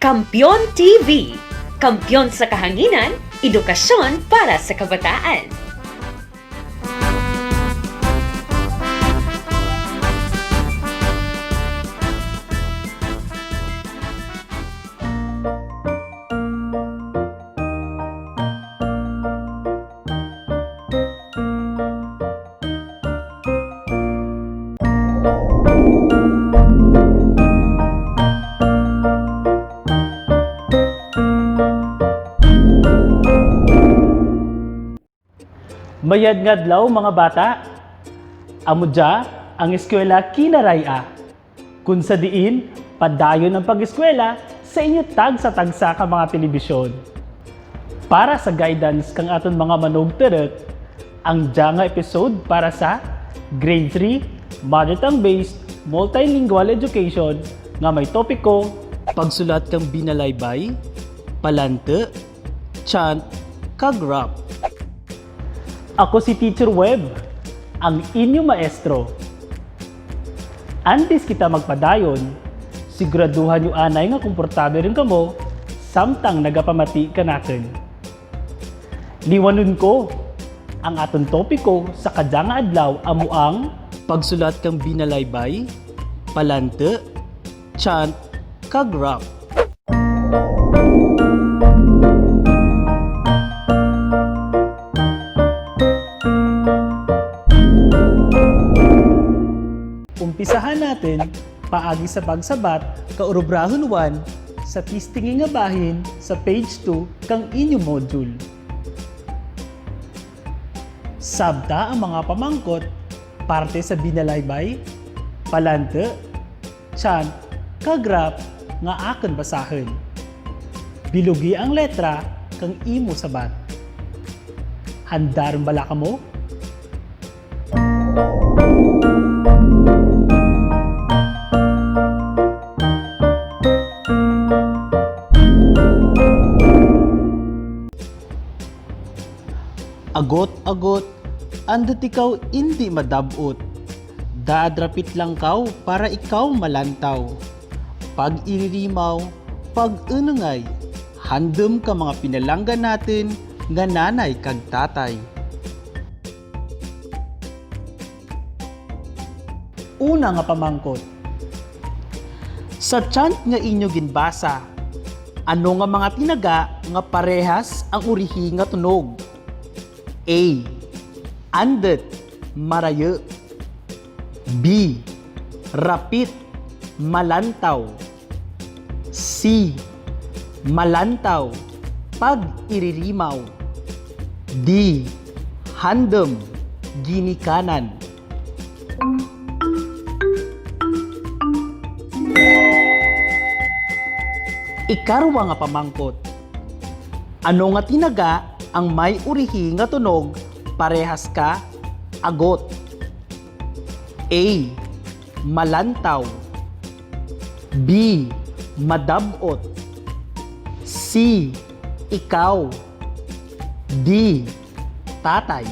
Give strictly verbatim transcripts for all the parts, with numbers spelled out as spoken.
Kampeon T V, kampeon sa kahanginan, edukasyon para sa kabataan. Mayad nga adlaw, mga bata. Amo dya ang Eskwela Kinaray-a. Kun sa diin, padayon ang pag-eskwela sa inyo tagsa-tagsa ka mga telebisyon. Para sa guidance kang aton mga manugturuk, ang dya nga episode para sa Grade three Mother Tongue Based Multilingual Education nga may topiko, pagsulat kang binalaybay, palantu, chant, kag rap. Ako si Teacher Web, ang inyo maestro. Antes kita magpadayon, siguraduha nyo anay nga komportable run kamo samtang nagapamati kanakun. Liwanun ko, ang aton topiko sa kadya nga adlaw amo ang pagsulat kang binalaybay, palantu, chant, kag rap. Umpisahan natun paagi sa pagsabat ka urubrahun one sa testingi nga bahin sa page two kang inyo module. Sabta ang mga pamangkot parte sa binalaybay, palantu, chant, kag rap nga akun basahun. Bilugi ang letra kang imo sabat. Handa run bala kamo? Agot-agot, andut ikaw indi madab-ot. Dadrapit lang kaw para ikaw malantaw. Pag-iririmaw, pag-unungay, handum ka mga pinalangga natun nga nanay kag tatay. Una nga pamangkot. Sa chant nga inyo ginbasa, ano nga mga tinaga nga parehas ang urihi nga tunog? A. Andut, marayu. B. Rapit, malantaw. C. Malantaw, pag-iririmaw. D. Handum, ginikanan. Ikarwa nga pamangkot. Ano nga tinaga ang may urihi nga tunog parehas ka agot? A. Malantaw. B. Madab-ot. C. Ikaw. D. Tatay.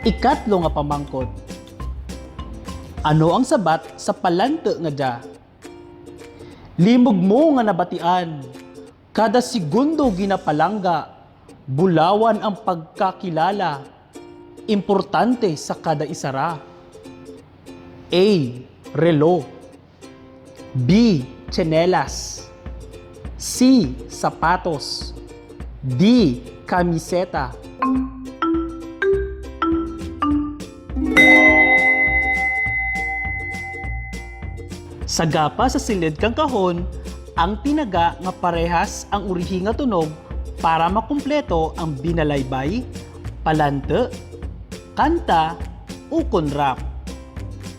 Ikatlo nga pamangkot. Ano ang sabat sa palantu nga dya? Limog mo nga nabatian. Kada segundo ginapalangga, bulawan ang pagkakilala, importante sa kada isara. A. Relo. B. Tsinelas. C. Sapatos. D. Kamiseta. Sagapa sa sulud kang kahon ang tinaga nga parehas ang urihi nga tunog para makumpleto ang binalaybay, palantu, kanta, ukon rap.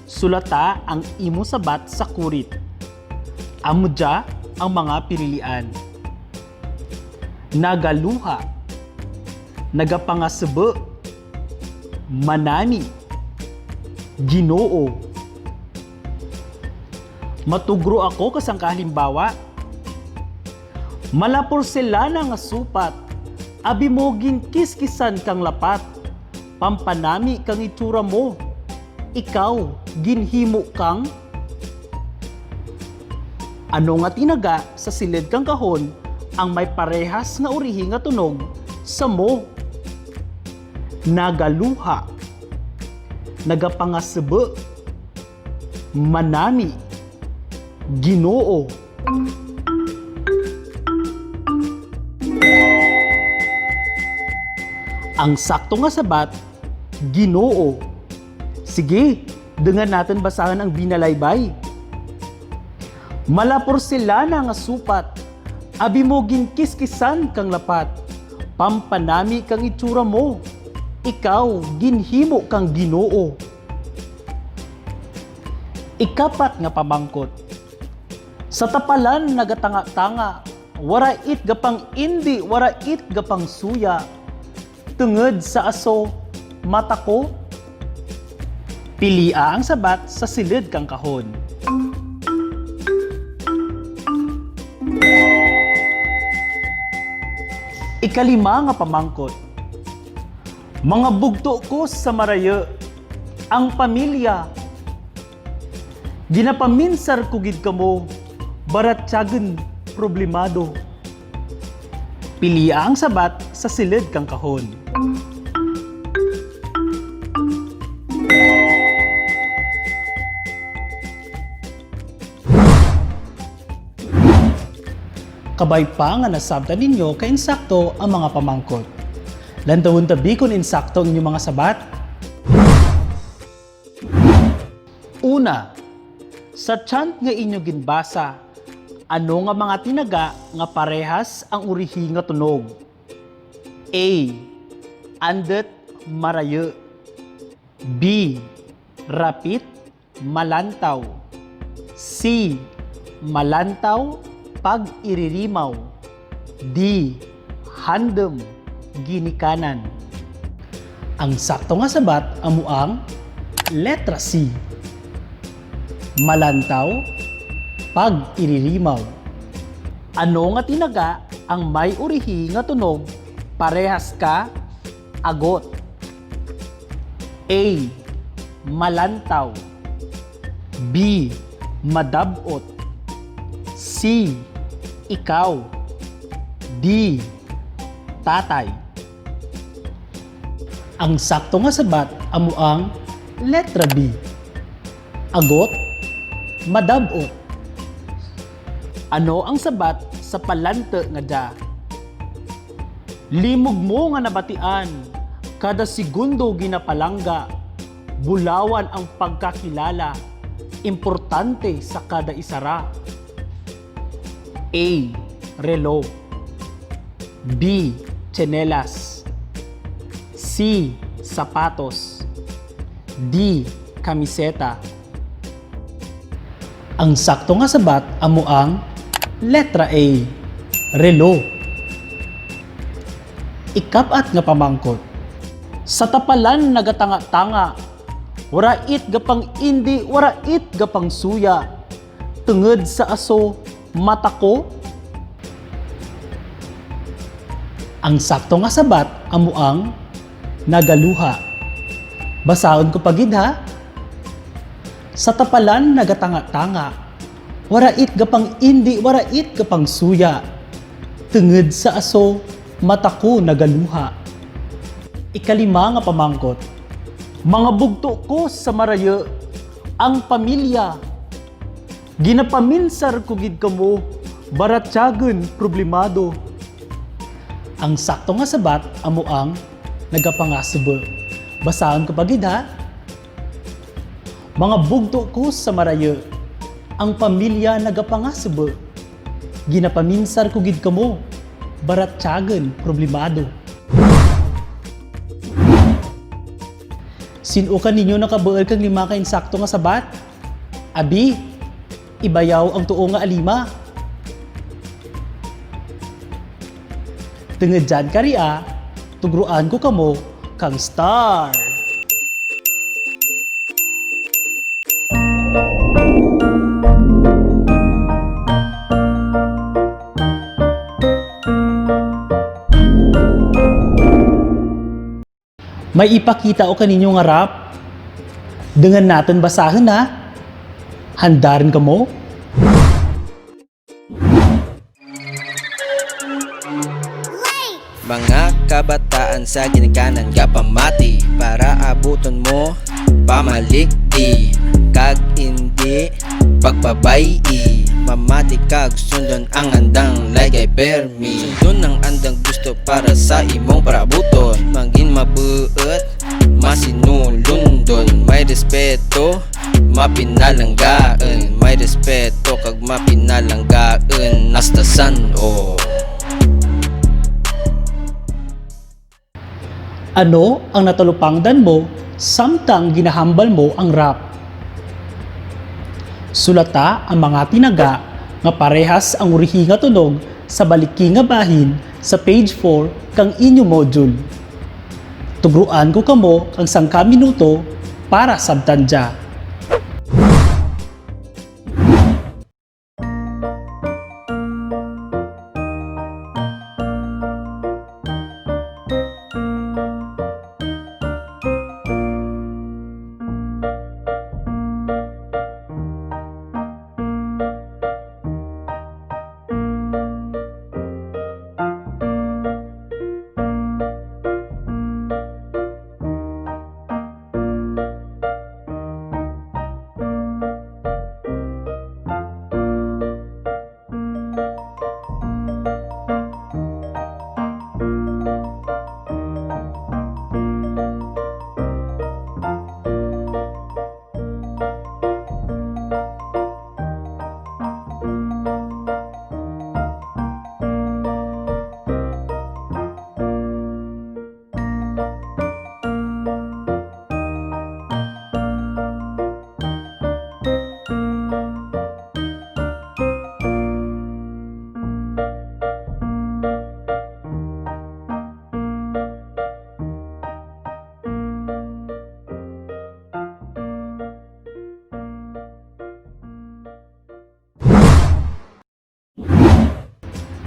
Sulata ang imo sabat sa kurit. Amo dya ang mga pinilian. Nagaluha. Nagapangasubu. Manami. Ginoo. Matugro ako ka sangka halimbawa. Mala porselana nga supat, abi mo ginkiskisan kang lapat, pampanami kang itsura mo, ikaw ginhimo kang. Ano nga tinaga sa silid kang kahon ang may parehas nga urihi nga tunog sa mo? Nagaluha, nagapangasubu, manami, Ginoo. Ang sakto nga sabat, Ginoo. Sige, dungan natun basahun ang binalaybay. Mala porselana nga supat, abi mo ginkiskisan kang lapat. Pampanami kang itsura mo, ikaw ginhimo kang Ginoo. Ikapat nga pamangkot. Sa tapalan nagatanga-tanga, wara it gapang-indi, wara it gapangsuya. Tungud sa aso, mata ko. Pilia ang sabat sa sulud kang kahon. Ikalima nga pamangkot. Mga bugto ko sa marayu, ang pamilya. Ginapaminsar ko gid kamo, baratyagun problemado. Pilia ang sabat sa sulud kang kahon. Kabay pa nga nasabtan ninyo ka insakto ang mga pamangkot. Lantawun ta bi kon insakto ang inyo mga sabat. Una, sa chant nga inyo ginbasa, ano nga mga tinaga nga parehas ang urihi nga tunog? A. Andut, marayu. B. Rapit, malantaw. C. Malantaw, pag-iririmaw. D. Handum, ginikanan. Ang sakto nga sabat amo ang letra C. Malantaw, pag-iririmaw. Ano nga tinaga ang may urihi nga tunog parehas ka agot? A. Malantaw. B. Madab-ot. C. Ikaw. D. Tatay. Ang sakto nga sabat amo ang letra B. Agot, madab-ot. Ano ang sabat sa palantu nga dya? Limog mo nga nabatian, kada segundo ginapalangga, bulawan ang pagkakilala, importante sa kada isara. A. Relo. B. Tsinelas. C. Sapatos. D. Kamiseta. Ang sakto nga sabat amo ang letra A, relo. Ikap-at nga pamangkot. Sa tapalan nagatanga-tanga, wara it gapang-indi, wara it gapangsuya. Tungud sa aso, mata ko. Ang sakto nga sabat amo ang nagaluha. Basahon ko pa gid, ha. Sa tapalan nagatanga-tanga, wara it gapang-indi, wara it gapangsuya. Tungud sa aso, mata ko nagaluha. Ikalima nga pamangkot. Mga bugto ko sa marayu, ang pamilya. Ginapaminsar ko gid kamo, baratyagun problemado. Ang sakto nga sabat amo ang nagapangasubu. Basahon ko pa gid, ha. Mga bugto ko sa marayu, ang pamilya nagapangasubu. Ginapaminsar ko gid kamo, baratyagun problemado. Sin-o kaninyo nakabuul kang lima ka insakto nga sabat? Abi, ibayaw ang tuo nga alima. Tungud dyan kara, tugroan ko kamo kang star. May ipakita ako kaninyo nga rap. Dungan natun basahun, ha? Handa run kamo? Mga kabataan sa ginikanan gapamati para abuton mo pamalikdi kag indi pagpabay-i. Mamati kag sundon ang andang laygay permi. Sundon ang andang gusto para sa imong paraabuton. Mangin mabuut, masinulundon, may respeto, mapinalanggaun, may respeto kag mapinalanggaun, hasta san-o. Ano ang natalupangdan mo samtang ginahambal mo ang rap? Sulata ang mga tinaga nga parehas ang urihi nga tunog sa baliki nga bahin sa page four kang inyo module. Tugroan ko kamo kang sangka minuto para sabtan dya.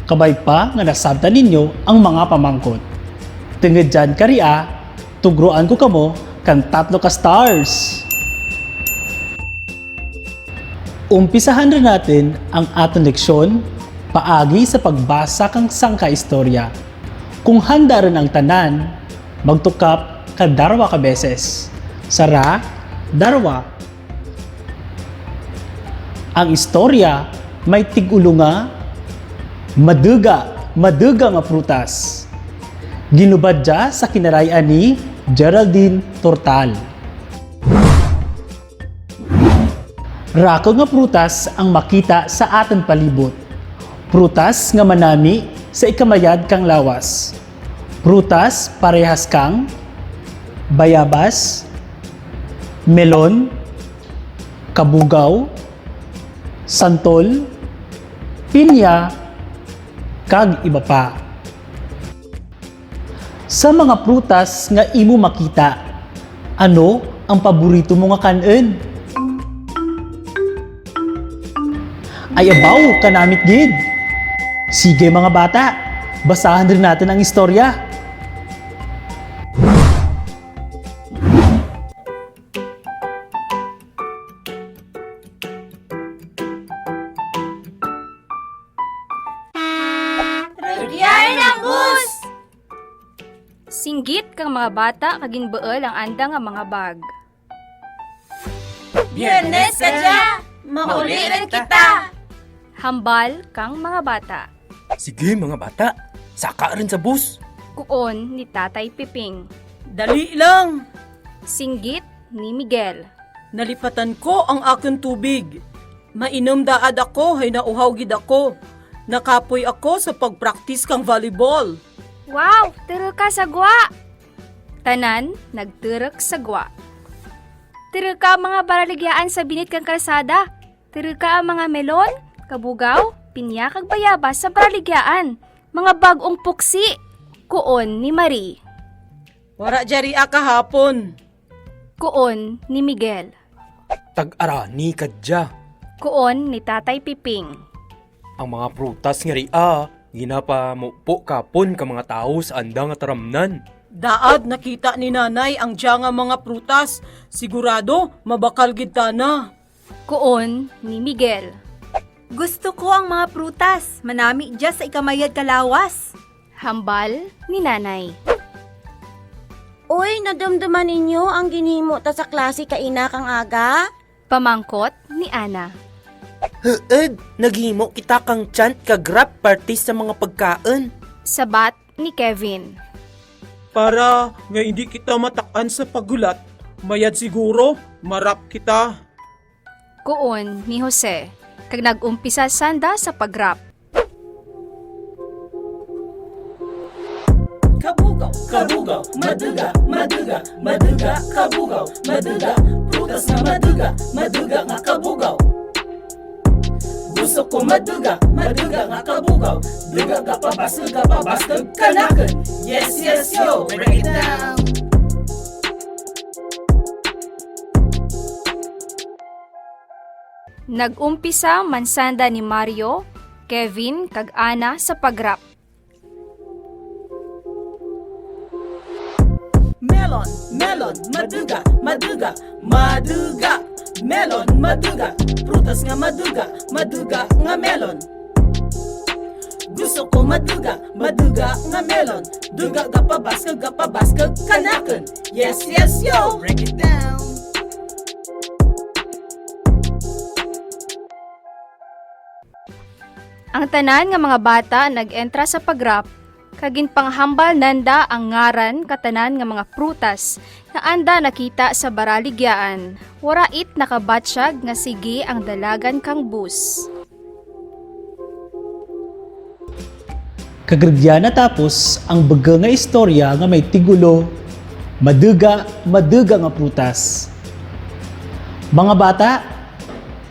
Kabay pa nga nasabtan ninyo ang mga pamangkot. Tungud dyan kari, ah, tugroan ko kamo kang tatlo ka stars. Umpisahan run natun ang atun leksyon paagi sa pagbasa kang sangka istorya. Kung handa run ang tanan, magtukap ka darwa ka beses. Sara, darwa. Ang istorya may tig-ulo nga Maduga, Maduga nga Prutas. Ginlubad dya sa Kinaray-an ni Geraldine Tortal. Raku nga prutas ang makita sa atun palibot. Prutas nga manami sa ikamayad kang lawas. Prutas parehas kang bayabas, melon, kabugaw, santol, pinya, kag iba pa. Sa mga prutas nga imo makita, ano ang paborito mo nga kan-un? Ay abaw, kanamit gid! Sige, mga bata, basahan run natun ang istorya. Rugyan ang bus! Singgit kang mga bata kag ginbuul ang anda nga mga bag. Biyernes kadya, mauli run kita. Hambal kang mga bata. Sige, mga bata, saka run sa bus. Kuon ni Tatay Piping. Dali lang. Singgit ni Miguel. Nalipatan ko ang akun tubig. Mainum daad ako, hay nauhaw gid ako. Nakapoy ako sa pagpraktis kang volleyball. Wow! Turuka sa gwa! Tanan nagturuk sa gwa. Turuka ang mga baraligyaan sa binit kang kalsada. Turuka ang mga melon, kabugaw, pinya kag bayabas sa baraligyaan. Mga bag-ong puksi, kuon ni Marie. Wara dya ria kahapon. Kuon ni Miguel. Tag-arani kadya. Kuon ni Tatay Piping. Ang mga prutas nga ria, ginapamupo kapon kang mga tawo sa anda nga taramnan. Daad nakita ni Nanay ang dya nga mga prutas. Sigurado, mabakal gid tana. Kuon ni Miguel. Gusto ko ang mga prutas. Manami dya sa ikamayad ka lawas. Hambal ni Nanay. Uy, nadumduman ninyo ang ginhimo ta sa klase kaina kang aga? Pamangkot ni Ana. Huod, naghimo kita kang chant kag rap parte sa mga pagkaon. Sabat ni Kevin. Para nga indi kita matak-an sa paghulat, mayad siguro, ma-rap kita. Kuon ni Jose, kag nag-umpisa sanda sa pag-rap. Kabugaw, kabugaw, maduga, maduga, maduga, kabugaw, maduga, prutas nga maduga, maduga nga kabugaw. Gusto ko maduga, maduga nga kabugaw, duga gapabaskug, gapabaskug kanakun. Yes, yes, yo, break it down. Nag-umpisa man sanda ni Mario, Kevin, kag Ana sa pag-rap. Melon, melon, maduga, maduga, maduga. Melon, maduga, prutas nga maduga, maduga nga melon. Gusto ko maduga, maduga nga melon. Duga gapabaskug, gapabaskug kanakun. Yes, yes, yo! Break it down. Ang tanan nga mga bata nag-entra sa pag-rap, kag ginpanghambal nanda ang ngaran ka tanan nga mga prutas nga anda nakita sa baraligyaan. Wara it nakabatyag nga sige ang dalagan kang bus. Kag rugya natapos ang bug-o nga istorya nga may titulo, Maduga, Maduga nga Prutas. Mga bata,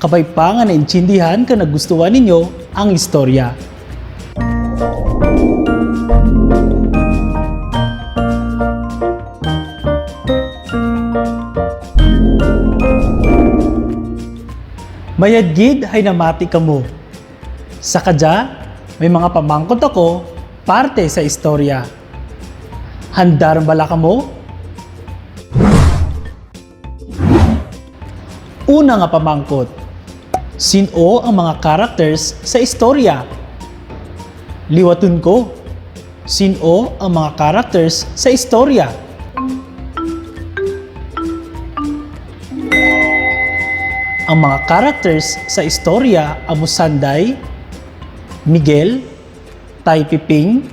kabay pa nga naintindihan kag nagustuhan ninyo ang istorya. Mayad gid hay namati kamo. Sa kadya, may mga pamangkot ako parte sa istorya. Handa run bala kamo? Una nga pamangkot, sin-o ang mga characters sa istorya? Liwatun ko, sin-o ang mga characters sa istorya? Ang mga characters sa istorya amo sanday, Miguel, Tay Piping,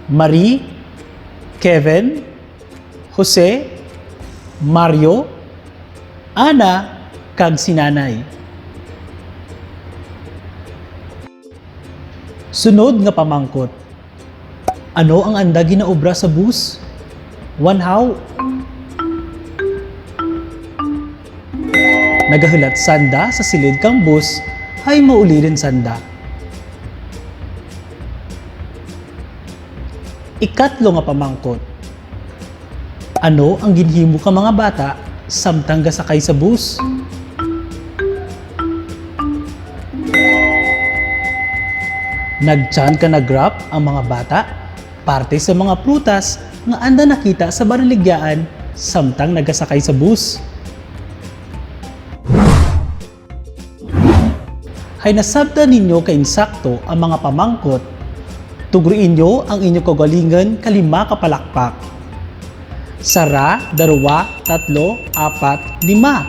Marie, Kevin, Jose, Mario, Ana, kag si Nanay. Sunod nga pamangkot, ano ang anda ginaobra sa bus? Wanhaw? Nagahulat sanda sa sulud kang bus hay mauli run sanda. Ikatlo nga pamangkot, ano ang ginhimo kang mga bata samtang gasakay sa bus? Nag-chant kag nag-rap ang mga bata parte sa mga prutas nga anda nakita sa baraligyaan samtang nagasakay sa bus. Hay nasabtan ninyo ka insakto ang mga pamangkot, tugruin nyo ang inyo kaugalingun ka lima ka palakpak. Sara, darwa, tatlo, apat, lima.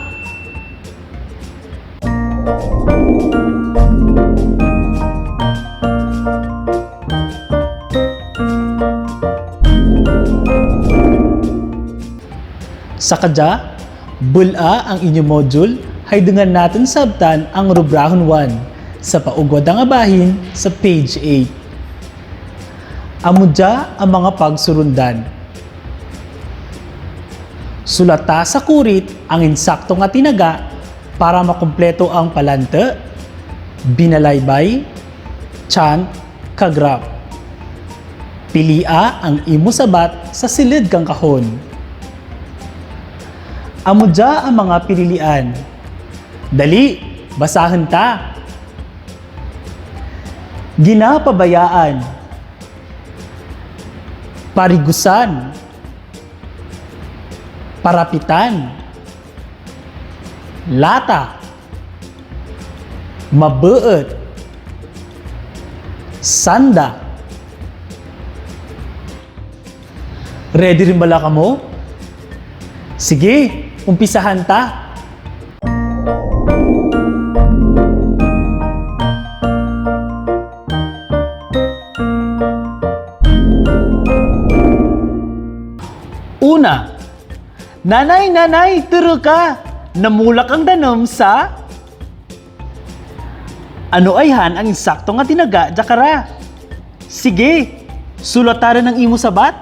Sa kadya, bul-a ang inyo module, hay dungan natun sabtan ang rubrahon one sa paugwad nga bahin sa page eight. Amo dya ang mga pagsurundan. Sulata sa kurit ang insakto nga tinaga para makumpleto ang palantu, binalaybay, chant, kag rap. Pilia ang imo sabat sa sulud kang kahon. Amo dya ang mga pinilian. Dali, basahun ta. Ginapabayaan. Parigusan. Parapitan. Lata. Mabuut. Sanda. Ready run bala kamo? Sige, umpisahan ta. Una, nanay, nanay, turuka, namulak ang tanum sa Ano ayhan ang insakto nga tinaga dya kara? Sige, sulata run ang imo sabat.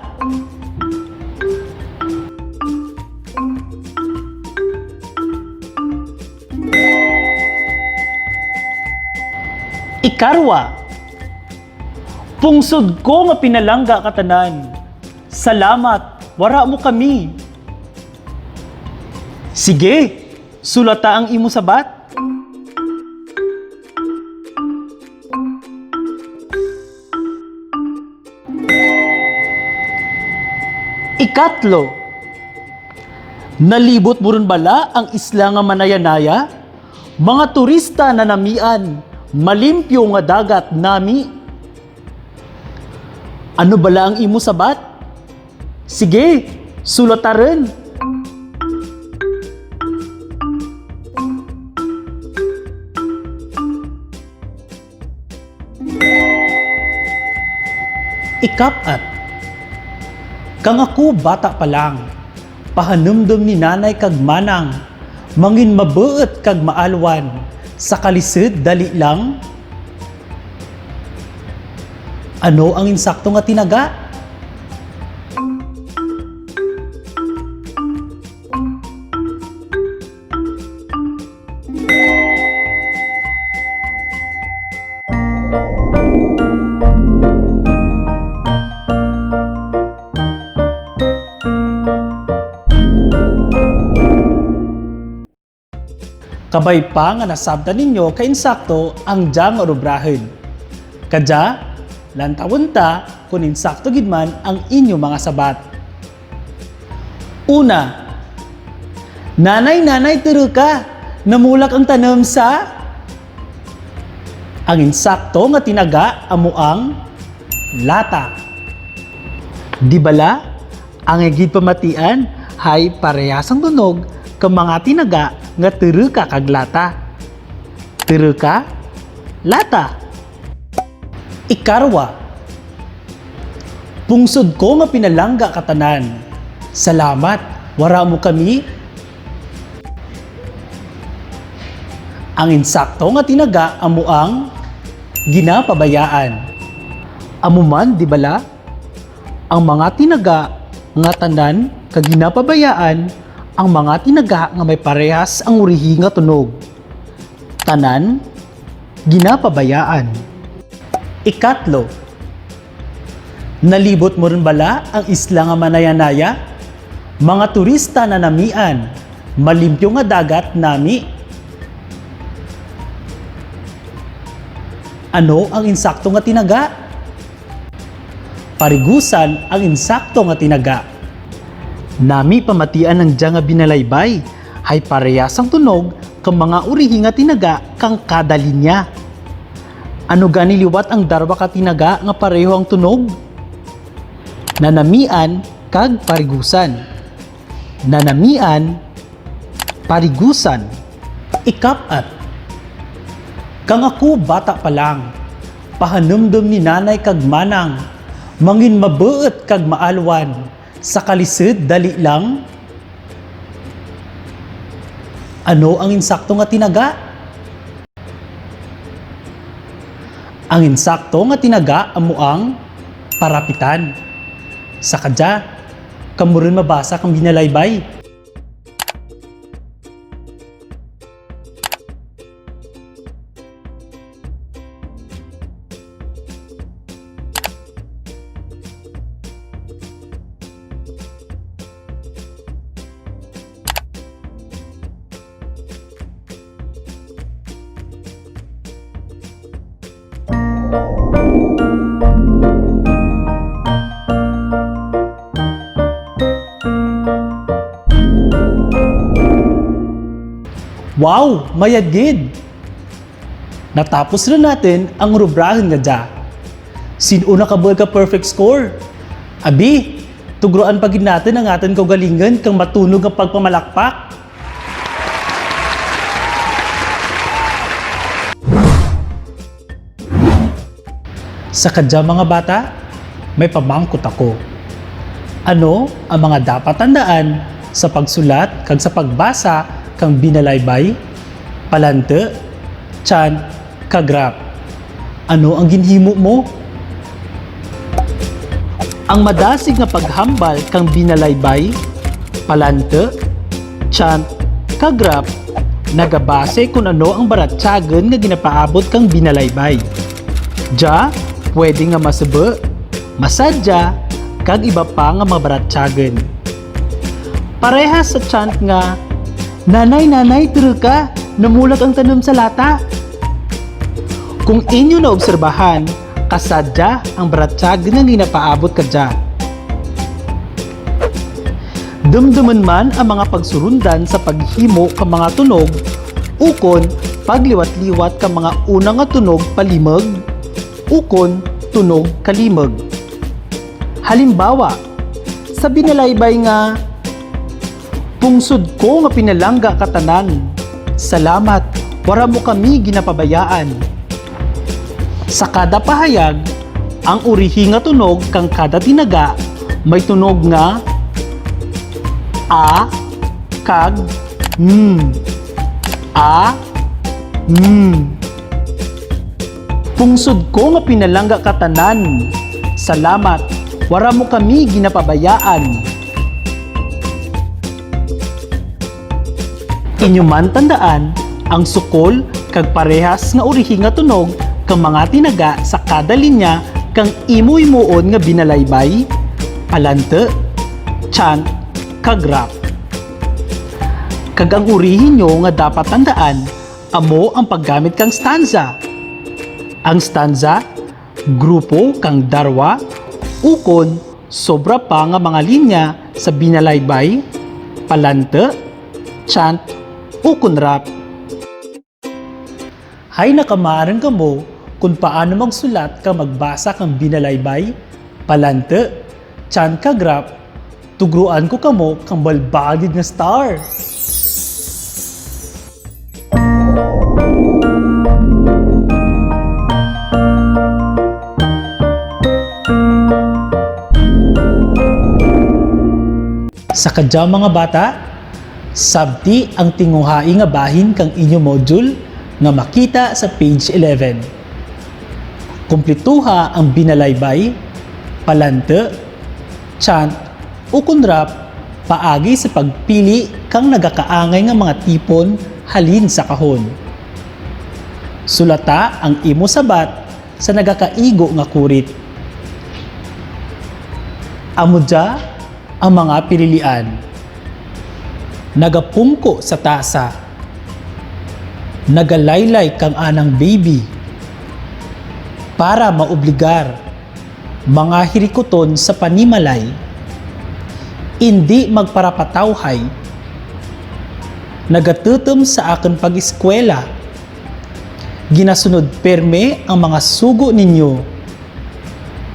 Ikarwa, pungsod ko nga pinalangga ka tanan. Salamat, wara mo kami. Sige, sulata ang imo sabat. Ikatlo, nalibot mo run bala ang isla nga Manayanaya? Mga turista nanamian, malimpyo nga dagat nami. Ano bala ang imo sabat? Sige, sulata run. Ikap-at, kang ako bata pa lang, pahanumdum ni nanay kag manang, mangin mabuut kag maalwan, sa kalisud dali lang. Ano ang insakto nga tinaga? Kabay pa nga nasabtan ninyo ka insakto ang dya nga urubrahun. Kadya, lantawun ta kon insakto gid man ang inyo mga sabat. Una, nanay, nanay, turuka, namulak ang tanum sa Ang insakto nga tinaga amo ang lata. Di bala, angay gid pamatian hay parehas ang tunog kang mga tinaga nga turuka kag lata. Turuka, lata. Ikarwa, pungsod ko nga pinalangga ka tanan. Salamat, wara mo kami. Ang insakto nga tinaga amo ang ginapabayaan. Amo man, di bala? Ang mga tinaga nga tanan kag ginapabayaan, ang mga tinaga nga may parehas ang urihi nga tunog. Tanan, ginapabayaan. Ikatlo, nalibot mo run bala ang isla nga Manayanaya? Mga turista nanamian, malimpyo nga dagat nami. Ano ang insakto nga tinaga? Parigusan ang insakto nga tinaga. Nami pamatian ang dya nga binalaybay, hay parehas ang tunog kang mga urihi nga tinaga kang kada linya. Ano gani liwat ang darwa ka tinaga nga pareho ang tunog? Nanamian kag parigusan. Nanamian, parigusan. Ikap-at, kang ako bata pa lang, pahanumdum ni nanay kag manang, mangin mabuut kag maalwan, sa kalisud dali lang. Ano ang insakto nga tinaga? Ang insakto nga tinaga amo ang parapitan. Sa kadya, kamo run mabasa kang binalaybay. Wow! Mayad gid! Natapos run natun ang urubrahun nga dya. Sin-o nakabuul ka perfect score? Abi, tugroan pa gid natun ang atun kaugalingun kang matunog nga pagpamalakpak. Sa kadya, mga bata, may pamangkot ako. Ano ang mga dapat tandaan sa pagsulat kag sa pagbasa kang binalaybay, palantu, chant, kag rap? Ano ang ginhimo mo? Ang madasig nga paghambal kang binalaybay, palantu, chant, kag rap, nagabase kon ano ang baratyagun nga ginapaabot kang binalaybay. Dya, pwede nga masubu, masadya, kag iba pa nga mga baratyagun. Parehas sa chant nga, "Nanay, nanay, turu ka, namulak ang tanum sa lata." Kon inyo naobserbahan, kasadya ang baratyagun nga ginapaabot kadya. Dumdumun man ang mga pagsurundan sa paghimo kang mga tunog, ukon pagliwat-liwat kang mga una nga tunog palimug, ukon tunog kalimug. Halimbawa, sa binalaybay nga, "Pungsod ko nga pinalangga ka tanan. Salamat, wara mo kami ginapabayaan." Sa kada pahayag, ang urihi nga tunog kang kada tinaga may tunog nga a kag m. A, m. "Pungsod ko nga pinalangga ka tanan. Salamat, wara mo kami ginapabayaan." Inyo man tandaan ang sukol kag parehas nga urihi nga tunog kang mga tinaga sa kada linya kang imo himuon nga binalaybay, palantu, chant, kag rap. Kag ang urihi nyo nga dapat tandaan, amo ang paggamit kang stanza. Ang stanza, grupo kang darwa, ukon sobra pa nga mga linya sa binalaybay, palantu, chant, ukon rap. Hay nakamarun kamo kon paano magsulat kag magbasa kang binalaybay, palantu, chant kag rap, tugroan ko kamo kang balbagid nga star. Sa kadya, mga bata, sabti ang tinguhai nga bahin kang inyo module nga makita sa page eleven. Kumplituha ang binalaybay, palantu, chant, ukon rap paagi sa pagpili kang nagakaangay nga mga tipon halin sa kahon. Sulata ang imo sabat sa nagakaigo nga kurit. Amo dya ang mga pinilian. Nagapungko sa tasa. Nagalaylay kang anang baby. Para maobligar. Mga hirikuton sa panimalay. Indi magparapatawhay. Nagatutum sa akun pag-eskwela. Ginasunod pirme ang mga sugo ninyo.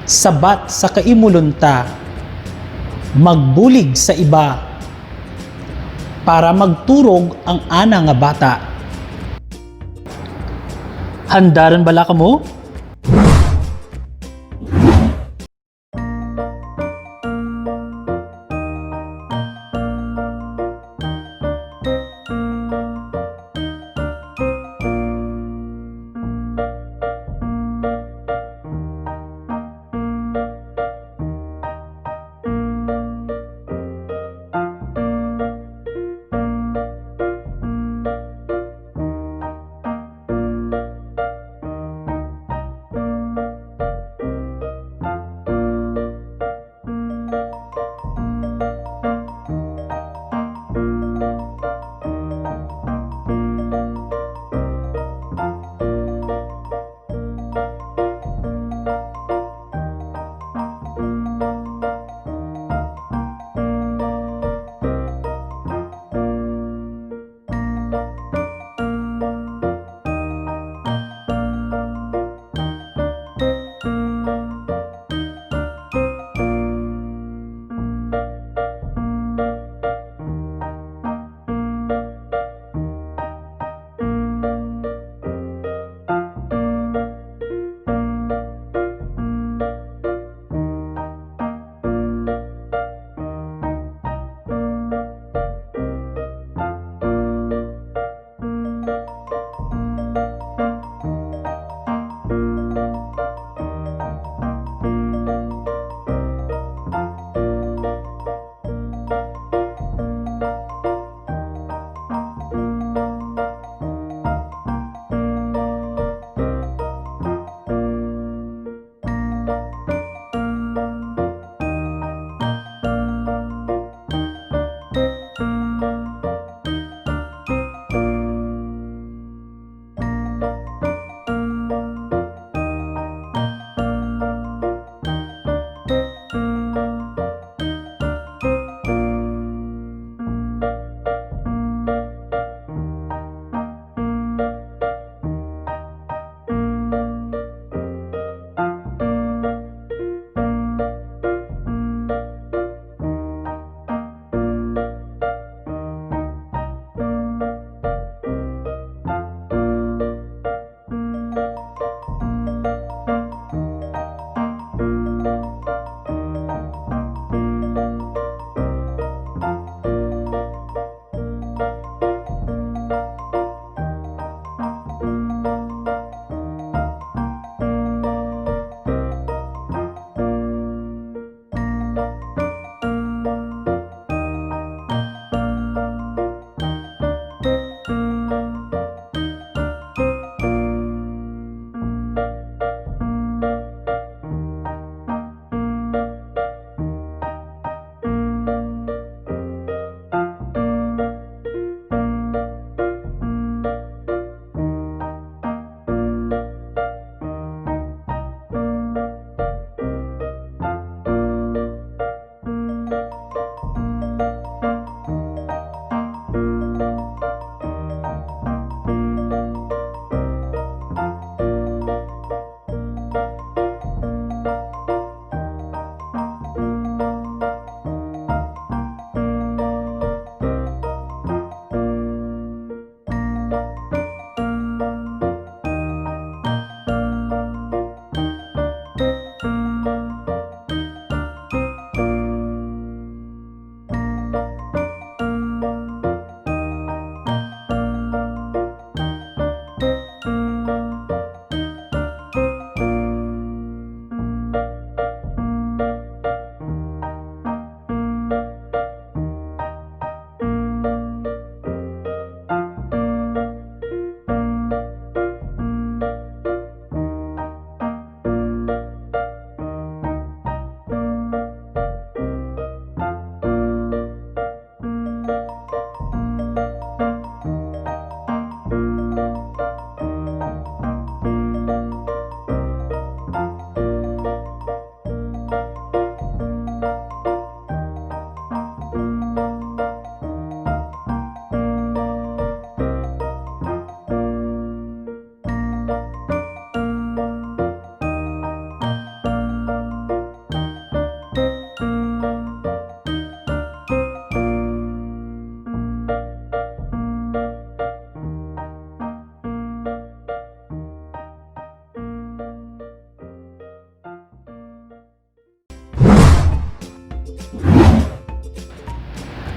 Sabat sa kaimulon ta. Magbulig sa iba. Para magturog ang ana nga bata. Handa run bala kamo?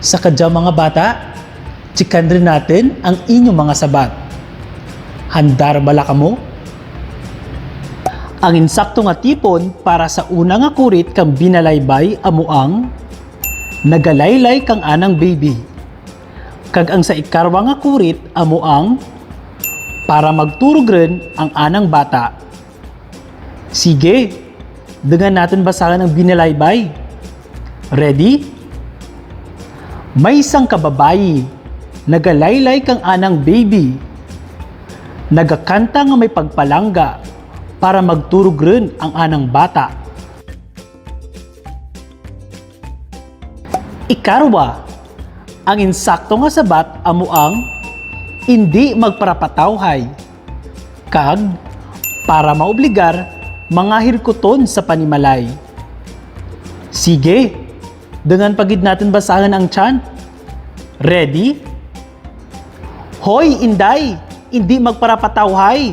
Sa kadya, mga bata, tsikan run natun ang inyo mga sabat. Handa ra bala kamo? Ang insakto nga tipon para sa una nga kurit kang binalaybay amo ang nagalaylay kang anang baby. Kag ang sa ikarwa nga kurit amo ang para magturog run ang anang bata. Sige, dungan natun basahun ang binalaybay. Ready? May sangka babayi, nagalaylay kang anang baby. Nagakanta nga may pagpalangga para magturog run ang anang bata. Ikarwa, ang insakto nga sabat amo ang indi magparapatawhay, kag para maobligar mga hirkuton sa panimalay. Sige, dungan pa gid natun basahun ang chant. Ready? Hoy, Inday, indi magparapatawhay.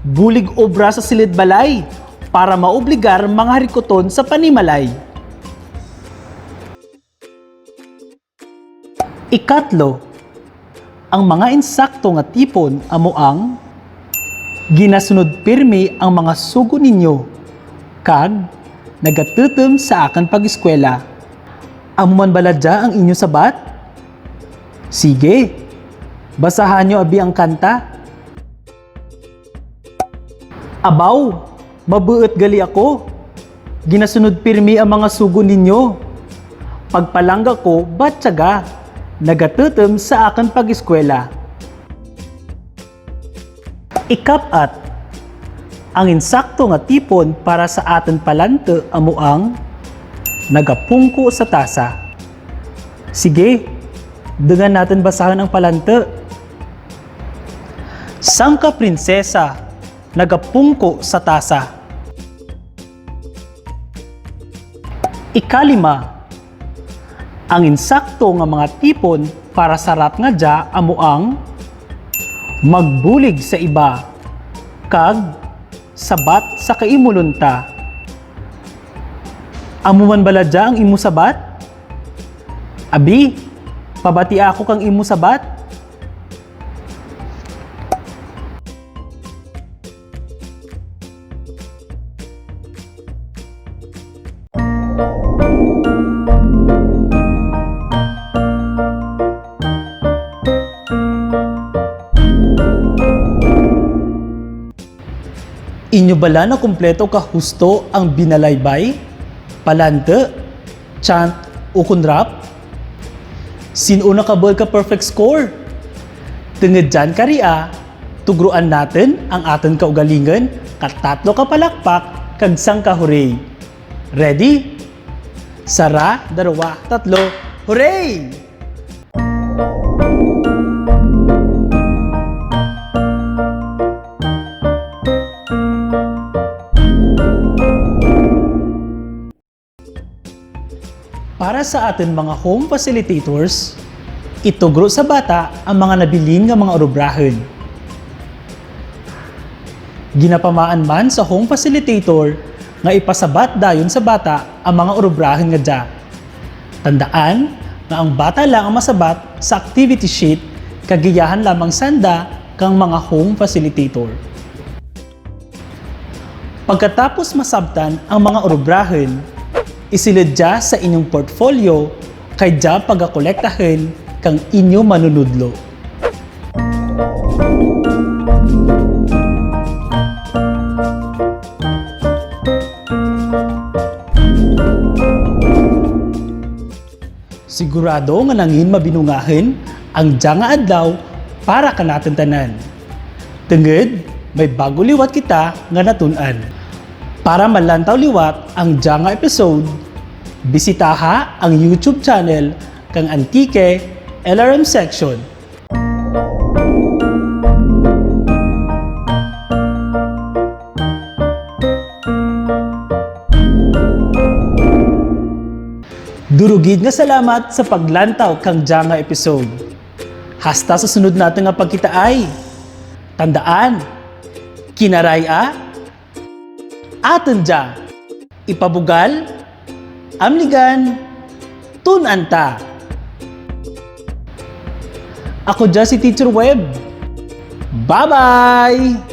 Bulig obra sa sulud balay para maobligar mga hirkuton sa panimalay. Ikatlo, ang mga insakto nga tipon amo ang ginasunod pirmi ang mga sugo ninyo kag nagatutum sa akun pag-eskwela. Amo man bala dya ang inyo sabat? Sige, basaha nyo abi ang kanta. Abaw, mabuut gali ako. Ginasunod pirmi ang mga sugo ninyo. Pagpalangga ko, batyaga, nagatutum sa akun pag-eskwela. Ikap-at, ang insakto nga tipon para sa atun palantu amo ang nagapungko sa tasa. Sige, dungan natun basahun ang palantu. Sangka prinsesa nagapungko sa tasa. Ikalima, ang insakto nga mga tipon para sa rap nga dya amo ang magbulig sa iba kag sabat sa kaimulon ta. Amo man bala dya ang imo sabat? Abi, pabatia ako kang imo sabat. Inyo bala nakumpleto ka husto ang binalaybay, palantu, chant ukon rap? Sin-o nakabuul ka perfect score? Tungud dyan karia, tugroan natun ang atun kaugalingun ka tatlo ka palakpak kag sangka hooray. Ready? Sara, darwa, tatlo, hooray! Para sa atun mga home facilitators, itugro sa bata ang mga nabilin nga mga urubrahun. Ginapamaan man sa home facilitator nga ipasabat dayon sa bata ang mga urubrahun nga dya. Tandaan nga ang bata lang ang masabat sa activity sheet, kag giyahan lamang sanda kang mga home facilitator. Pagkatapos masabtan ang mga urubrahun, isulud dya sa inyong portfolio kay dya pagakolektahun kang inyo manunudlo. Sigurado nga nangin mabinungahun ang dya nga adlaw para kanatun tanan. Tungud, may bag-o liwat kita nga natun-an. Para malantaw liwat ang dya nga episode, bisitaha ang YouTube channel kang Antique L R M Section. Duro gid nga salamat sa paglantaw kang dya nga episode. Hasta sa sunod natun nga pagkitaay. Tandaan, Kinaray-a, atun dya. Ipabugal, amligan, tun-an ta. Ako dya si Teacher Web. Bye-bye!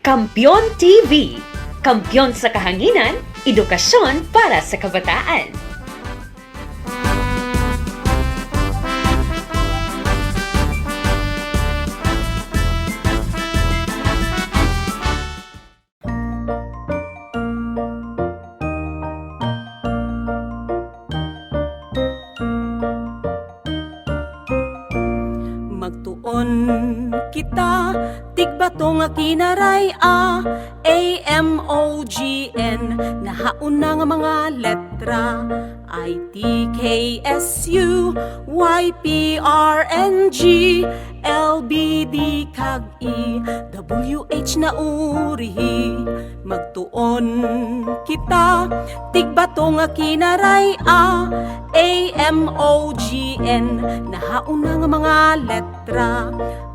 Kampeon T V, kampeon sa kahanginan, edukasyon para sa kabataan. Magtuon kita, tigbato nga kinaray-a, A M O G N, nahauna nga mga letra, I T K S U, Y P R N G, L B D kag E, W H na urihi. Magtuon kita, tigbato nga kinaray-a, A M O G N, nahauna nga mga letra,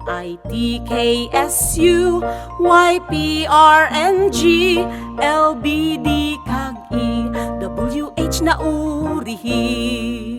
I T K S U, Y P R N G, L B D kag E, W H na urihi.